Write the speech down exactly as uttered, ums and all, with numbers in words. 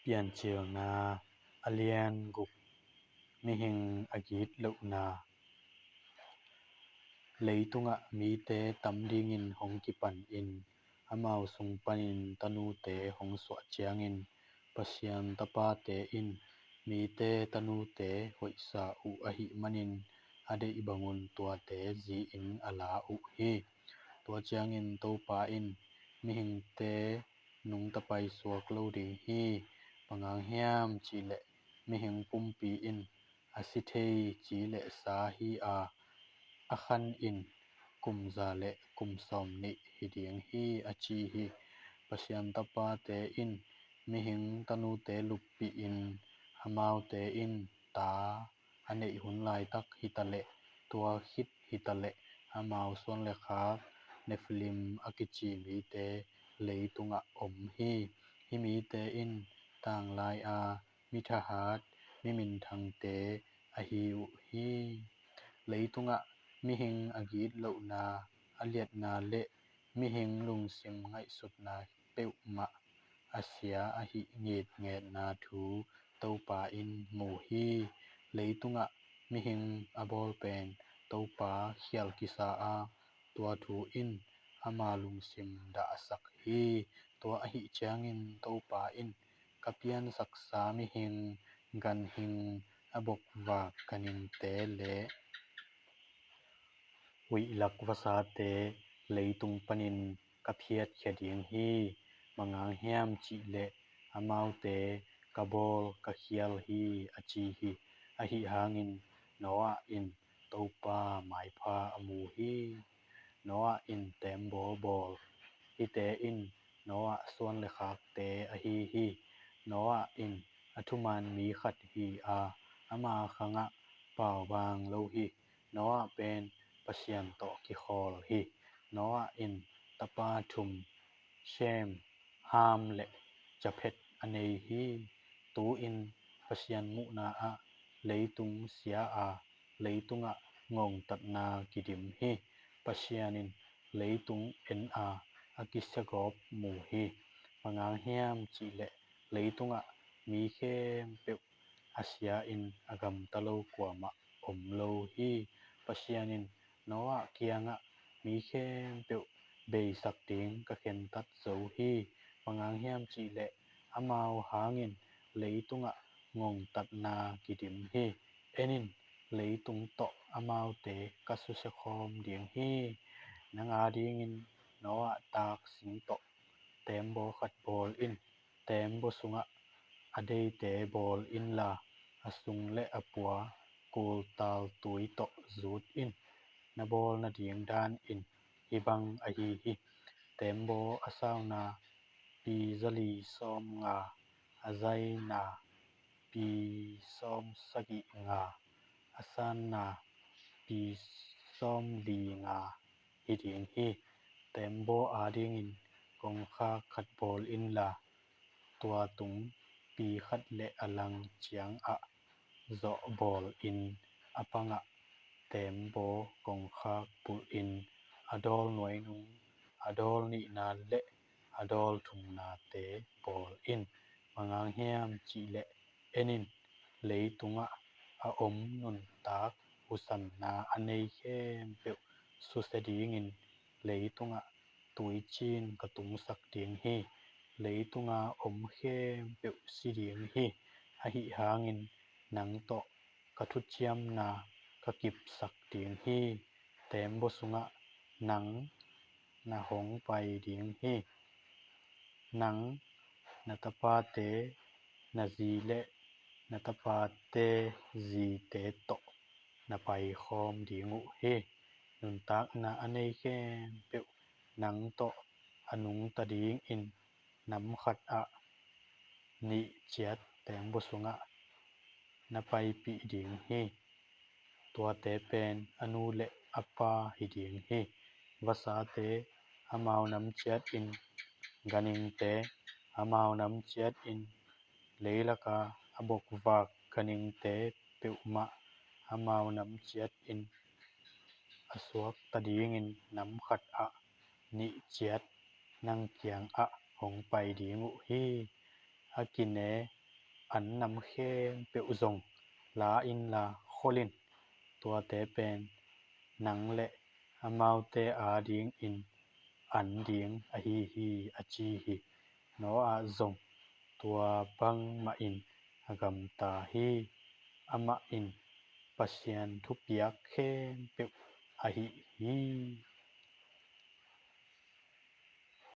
Piancilna a lian guk. Mihing a gitlohna. Leitungah mite tam dingin hong kipan in, amau sung panin tanute hong suah ciangin, Pasian tapate in mite tanute hoihsa uh ahih manin a deih bangun tuate zi-in a la uh hi. Tua ciangin Topa in, mihingte nungta paisuak lo ding hi. Bang hang hiam cihleh mihing pumpi in a si thei ci leh sa hi a, a khan in kum za le kum sawm nih hi ding hi, a ci hi. Pasian tapate in mihing tanute luppih in, amaute in ta a neih hun laitak hitaleh, tua khit hitaleh, amau suan le khak Nephilim a kici mite leitungah om hi. Hih mite in tanglai-a mi thahat, mi minthangte ahi uh hi. Leitungah mihing a gitlohna, a liatna le mihing lungsim ngaihsutna peuhmah a sia ahih ngitngetna thu Topa in mu hi. Leitungah mihing a bawl pen Topa khial kisa a, tua thu in ama lungsim dahsak hi. Tua ahih ciangin Topa in, ka piansaksa mihing ganhing, a bokvak ganhingte le huihlak vasate leitung panin ka phiatkhia ding hi. Bang hang hiam cihleh amaute ka bawl ka khial hi, a ci hi. Ahi hangin Noah in Topa maipha a mu hi. Noah in teembaw bawl. Hihte in Noah suan le khakte ahi hi. Noah in a thuman mi khat hi a, ama khangah pau bang lo hi. Noah pen Pasian tawh kikhawl hi. Noah in tapa thum, Shem, Ham le Japhet a nei hi. Tu-in Pasian muhna ah leitung sia a, leitungah ngongtatna kidim hi. Pasian in leitung en a, a kisiagawp mu hi. Bang hang hiam cihleh leitungah mi khempeuh a sia-in a gamta lo kuamah om lo hi. Pasian in Noah kiangah mi khempeuh beisak ding ka khentat zo hi. Bang hang hiam cihleh amau hangin leitungah ngongtatna kidim hi. En in, leitung tawh amaute ka susia khawm ding hi. Nang adingin Noah taak sing tawh teembaw khat bawl in. Teembaw sungah a deite bawl inla, a sung le a pua kultal tui tawh zut in. Na bawl nading dan in hih bang ahi hi. Teembaw a sauna pi zali sawm nga, a zaina pi sawm sagih nga, a sanna pi sawm li nga hi ding hi. Teembaw adingin kongkhak khat bawl inla, tua tung pi khat le a lang ciangah zawh bawl in, a pangah teembaw kongkhak pulh in, a dawl nuainung, a dawl nihna le a dawl thumnate bawl in. Bang hang hiam cihleh, en in, leitungah a om nuntak husanna a nei khempeuh susia dingin leitungah tuicin ka tungsak ding hi. Leitunga om khempeuh si ding hi. Ahi hangin nang tawh ka thuciamna ka kipsak ding hi. Teembaw sungah nang na hong pai ding hi. Nang, na tapate, na zi le na tapate zite tawh na paikhawm ding uh hi. Nuntakna a nei khempeuh nang tawh a nungta dingin nam khatah nih ciat teembaw sungah na paipih ding hi. Tuate pen a nu le a pa hi ding hi. Vasate amau nam ciatin, ganhingte amau nam ciatin, leilaka a bokvak ganhingte peuhmah amau nam ciatin a suakta dingin nam khatah nih ciat nang kiangah hong pai ding uh hi. A kine an nam khempeuh zong la inla khol in. Tuate pen nang le amaute adingin an ding ahi hi, a ci hi. Noah zong tua bangmahin a gamta hi. Amah in Pasian thupiak khempeuh a hih hi.